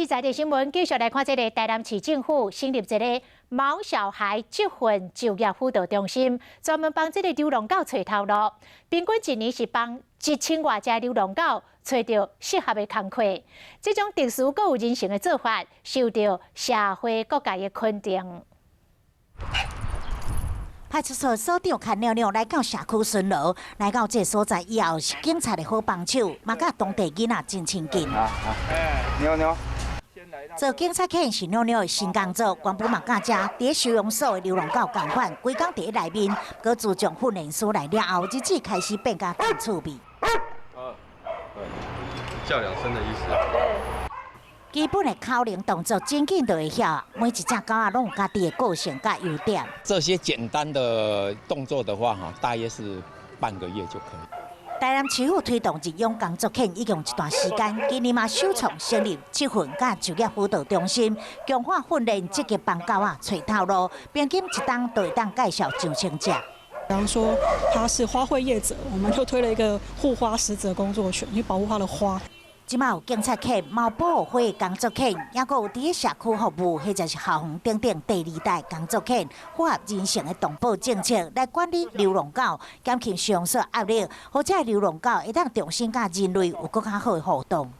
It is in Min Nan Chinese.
在地新聞繼續來看這个台南市政府成立一个毛小孩職訓就業輔導中心，專門幫這个流浪狗揣頭路。平均一年是幫1000外隻流浪狗揣著適合的工課。這種特殊閣有人性的做法，受到社會各界的肯定。派出所所長牽妞妞來到社區巡邏，來到這个所在以後，是警察的好幫手，嘛佮當地囡仔真親近。妞妞。做警察犬是妞妞的新工作，原本嘛佮遮佇收容所的流浪狗仝款，規工佇內面，閣自從訓練師來了後，日子開始變甲真趣味。叫兩聲的意思。基本的口令動作真緊就會曉，每一隻狗仔攏有家己的個性佮優點。這些簡單的動作的話，哈，大約是半個月就可以。台南市府推動認養工作犬已經一段時間，今年嘛首創成立職訓佮就業輔導中心，強化訓練，積極幫狗仔揣頭路，平均一冬就會當介紹上千隻。比方說它是花卉業者，我們就推了一個護花使者工作犬，去保護它的花。這馬有警察犬、貓保護會工作犬，抑閣有佇咧社區服務，或者是校園等等第二代工作犬，符合人性的動保政策來管理流浪狗，減輕收容所壓力，予這流浪狗會當重新佮人類有閣較好的互動。